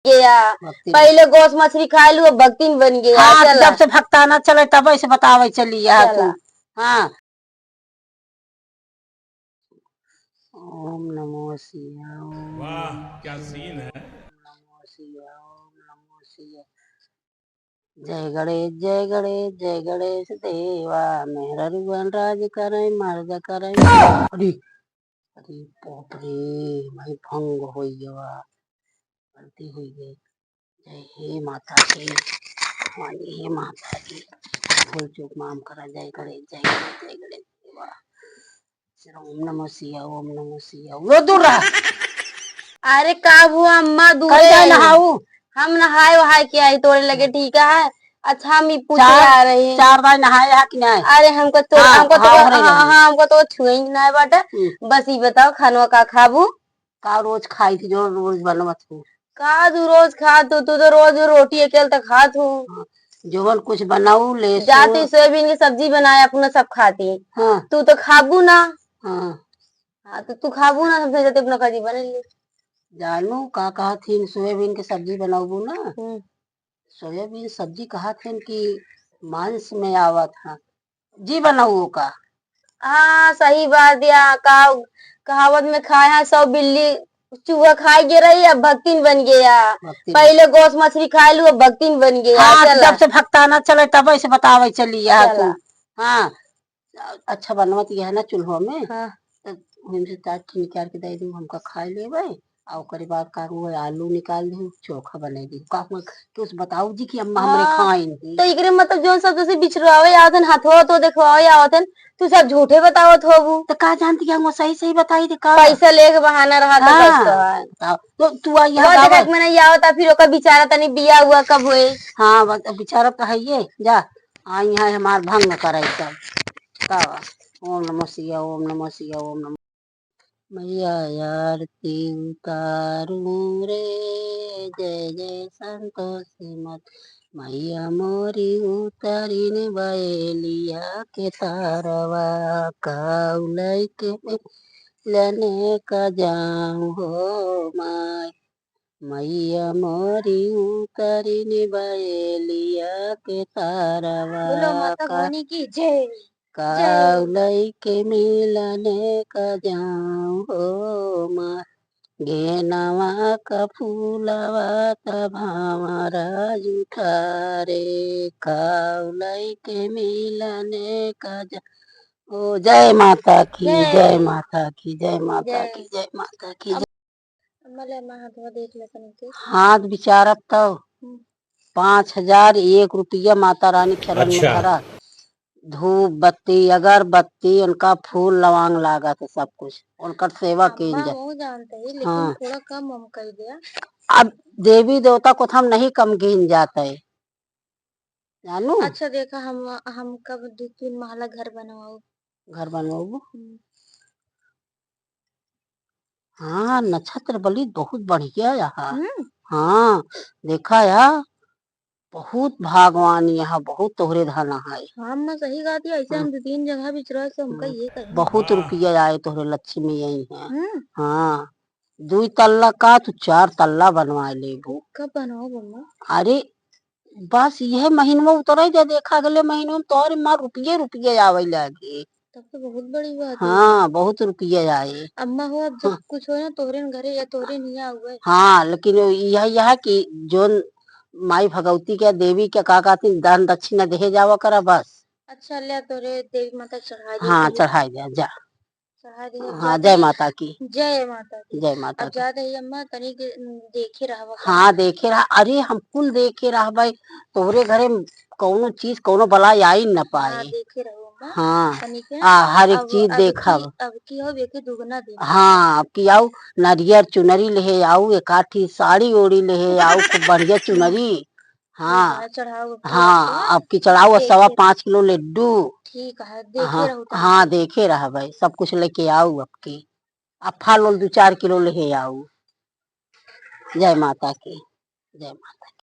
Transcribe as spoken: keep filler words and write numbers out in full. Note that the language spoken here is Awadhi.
गया। भक्ति पहले गोस मछली खाए लू, अब भक्तिन बन गया। हाँ, तो चला। जब से भक्ताना चले, तब ऐसे बतावे चली यहाँ चला। तू। हाँ। ओम नमो शिवाय। वाह, क्या सीन है। ओम नमो शिवाय, ओम नमो शिवाय। जय गणेश, जय गणेश, जय गणेश देवा। मेहररुअन राज करे, मर्द करे। अरे, अरे बाप रे, भाई भंग होई गवा। गलती होई गई। जय हे माता की, भवानी हे माता की, भूल चूक माफ करा। जय गणेश, जय गणेश, जय गणेश देवा। ओम नमः शिवाय, ओम नमः शिवाय। वो दूर रहा। अरे का हुआ अम्मा, दूर कल जा है। नहाऊ। हम नहाए वहाए के आई तोरे लगे, ठीक है? अच्छा, हम ई पूछे चार, आ रहे हैं। चार बार नहाए हा कि नहीं? अरे हमको तो, हाँ, हमको तो, हाँ, हो रही हाँ, है। हाँ, हमको तो छुए ही नहीं बाटे। हम्म। बस ई बताओ, खानवा का खाबू? का रोज खाई थी जो रोज बनवत हूँ? का तू रोज खात हूँ? तू तो रोज रोटी अकेल तक खात हूँ। हाँ, जवन कुछ बनाऊ ले जाती सो- सोयाबीन की सब्जी बनाए, अपना सब खाती। हाँ। तू तो खाबू ना। हाँ। हाँ, तो तू खाबू ना, सबसे जाते अपना खाती बने ले। जानू का कहत हिन, सोयाबीन के सब्जी बनाबू ना? हम्म। सोयाबीन सब्जी कहत हिन कि मांस में आवत है। जी बनाऊ का? हाँ, सही बात या। का कहावत में खाए हैं सौ बिल्ली, चूहा खाए गे रही, अब भक्तिन बन गया। भक्तिन। पहले गोस मछली खाए लू, अब भक्तिन बन गया। हाँ, तो चला। जब से भक्ताना चले, तब ऐसे बतावे चली यहाँ चला। तू। हाँ, अच्छा बनवत यह है ना चूल्हा में, हाँ। तो हम से चार ठे निकाल के दे दू, हमका खाए लेवे। आ ओकरे बाद का हुआ, आलू निकाल दू, चोखा बने दू। का हुआ कि उस बताऊ जी कि अम्मा हमरे हाँ, खाइन ही। तो एकरे मतलब जौन सब जैसे बिछड़वावे आवत हन, हथवा तो देखवावे आवत हन, तू सब झूठे बतावत होबू। तो का जानती कि हम सही सही बताई दे का? पैसा लेके बहाना रहा था हाँ, बस तो है। बताओ। तो तू आ यहाँ वो गावा। देखा कि मैंने आवत आ, फिर ओकर बेचारा तनी बिया हुआ कब होए? हाँ, बस अब बेचारा तो है ये, जा। आ यहाँ हमार भंग कराई सब। का बा? ओम नमः शिवाय, ओम नमः शिवाय, ओम नमः। मैया आरती उतारूं रे, जय जय संतोषी माता। मैया मोरी उतारिन बयलिया के तारवा, काऊ लइके मिलने का जाऊं हो माई। मैया मोरी उतारिन बयलिया के तारवा बोलो माता का भवानी की जय। काऊ जय। लइके मिलने का जाऊं हो माँ, गेनवा का फूलवा त भंवरा जुठारे, काऊ लइके मिलने का जा-, ओ, जय माता की, जय। जय माता की, जय माता जय। की, जय माता की, जय। अम्मा ले, अम्मा, हाथवा देख ले तनी के। हाथ बिचारब तब हम्म। पाँच हजार एक रुपया माता रानी चरण में अच्छा। धरा। धूप बत्ती, अगरबत्ती, उनका फूल लवांग लागत है सब कुछ। उनकर सेवा अम्मा कीन जा। वो जानते ही, लेकिन हाँ। थोड़ा कम हम कर दिया। अब देवी देवता को हम नहीं कम गिन जाते। जानू? अच्छा, देखा, हम, हम कब दो तीन महला घर बनवाओ। घर बनवाओ? हम्म। हाँ, नक्षत्र बलि बहुत बढ़िया यहाँ। हम्म। हाँ, देखा या, बहुत भागवान यहाँ, बहुत तोहरे धन है। हाँ, अम्मा, सही कहा थी, ऐसे हाँ। हम दो तीन जगह बिचरा से हमका हम्म। ये कहे। बहुत वाह। रुपया आए तोहरे लक्ष्मी आई हैं। हम्म। हाँ, दुई तल्ला का तू चार तल्ला बनवा लेबू। कब बनवाओ अम्मा? अरे, बस यह महीनवा उतरे दे, देखा अगले महीनवा में तोहरे माँ रुपये रुपये आवे लागे। तब तो बहुत बड़ी बात है। हाँ, बहुत रुपये आए। अम्मा हो, अब जब हाँ। कुछ हो ना तोहरे न घरे या तोहरे नहीं आवे। हाँ, लेकिन यह, यह कि जोन माई भगवती के, देवी के का कहती, दान दक्षिणा देहे जावा करा बस। अच्छा, ले तोहरे देवी माता चढ़ा दे हाँ, पहले। चढ़ाई दे, जा। चढ़ा दे, हाँ, जा जय दे। माता की। जय माता की। जय माता अब की। जा दे अम्मा, तनी के, उम, देखे रहबा हाँ, का। देखे रहा। अरे, हम कुल देखे रहबे। तोहरे घरे कौनो चीज, कौनो बलाई आई न हाँ, पाए। देखे रहो अम्मा, हाँ, तनी के। आ, हर एक अब, चीज अब देखब। की, अब की हो, बेके दुगना दिन। हाँ, अब की आऊ, नरियर चुनरी लेहे आऊ, एक आठी साड़ी ओड़ी लेहे आऊ, खूब बढ़िया चुनरी। हाँ, ठीक है, चढ़ाओ अब की हाँ, आपको। अब की चढ़ाओ, देखे सवा रहो। पाँच किलो लड्डू। ठीक है, देखे हाँ, रहो तनी हाँ, के। देखे रहबे, सब कुछ लेके आऊ अब की। आ फल उल दो चार किलो लेहे आऊ। जय माता की, जय माता की।